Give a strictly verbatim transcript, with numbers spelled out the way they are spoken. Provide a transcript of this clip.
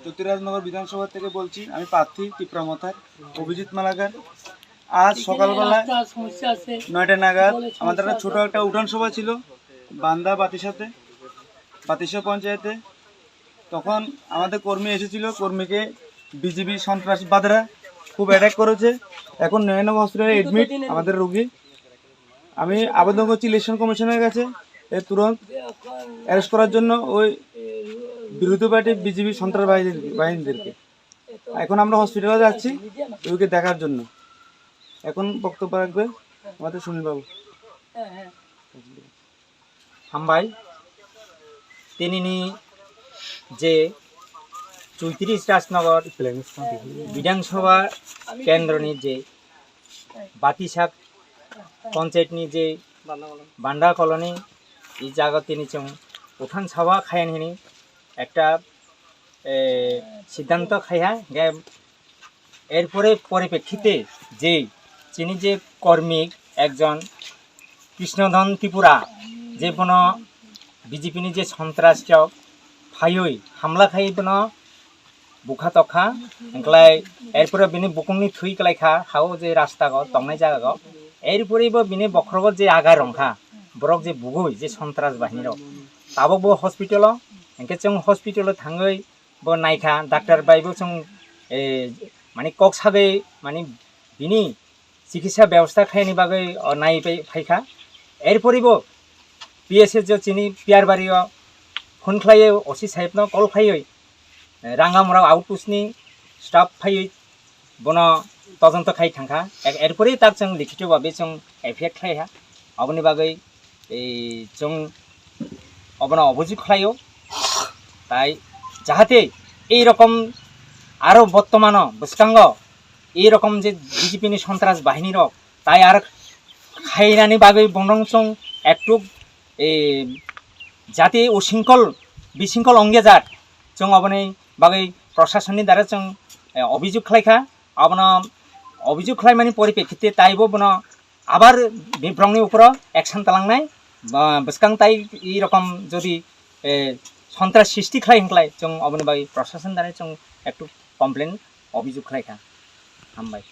জ্যোতিরাজনগর বিধানসভা থেকে বলছি। আমি প্রার্থী টিপ্রা মথার অভিজিৎ মালাকার। আজ সকালবেলা নয়টা নাগাদ আমাদের একটা ছোট একটা উঠান সভা ছিল বান্দা বাতিশাতে, বাতিশা পঞ্চায়েতে। তখন আমাদের কর্মী এসেছিল, কর্মীকে বিজিবি সন্ত্রাসবাদীরা খুব অ্যাটাক করেছে। এখন নয়নগর হসপিটালে অ্যাডমিট আমাদের রোগী। আমি আবেদন করছি ইলেকশন কমিশনের কাছে, এ তুরন্ত অ্যারেস্ট করার জন্য ওই বিরোধী পার্টি বিজিবি সন্ত্রাস বাহিনী, বাহিনীদেরকে। এখন আমরা হসপিটালে যাচ্ছি রোগীকে দেখার জন্য। এখন বক্তব্য রাখবে আমাদের সুনীল বাবু। Hambai, tinini je চৌত্রিশ রাজনগর বিধানসভা কেন্দ্রনি যে বাতিশাক পঞ্চায়েতনি যে বান্ডা কলোনি, এই জায়গা tini chwng উঠান সভা খাইন hini একটা, এ, সিদ্ধান্ত খাইয়া গে। এরপরে পরিপ্রেক্ষিতে যে চিনি যে কর্মী একজন কৃষ্ণধন ত্রিপুরা, যে bono বিজেপিনি যে সন্ত্রাস চক ফাইই হামলা খাই bono bukha tokha, engklai erpore bini bukungni thwi kwlaikha, hao je rasta go tongnai jaga go. Erpore bo bini bokhrogo je agar rongkha, borok je bugui je sontras bahini rok, tabok bo hospital o, hingke chwng hospital o thangwi bo naikha, doctor bai bo chwng, eh, mani kok sagwi mani bini chikitsa bebosta khaini bagwi o nai pai phaikha. Erpore bo P S S o chini Piyarbari o phone khlaiwi O C saheb no call khlaiwi, eh, Rangamura outpost ni staff phaiwi bono todonto khai thangkha. Er-, erpore tak chwng likhito babe chwng F I R khlaiha. Aboni bagwi, eh, chwng obono obujik khlaio. Tai jahate ei rokom aro bortomano bwskango ei rokom je B J P ni sontras bahini rok tai ar khainani bagwi bongrong chwng ektuk, eh, jati usingkol bisingkol ongya jak chwng oboni bagwi prosasonni dara chwng, eh, obijok khlaikha. Abono obijok khlaimani poripekkite taibo bono abar bibrongni uporo action talangnai, ba, bwskang tai ei rokom jodi, eh, sontras sristi khlai hwnkhlai chwng oboni bagwi prosason dara chwng ektuk complain obijok khlaikha. Hambai.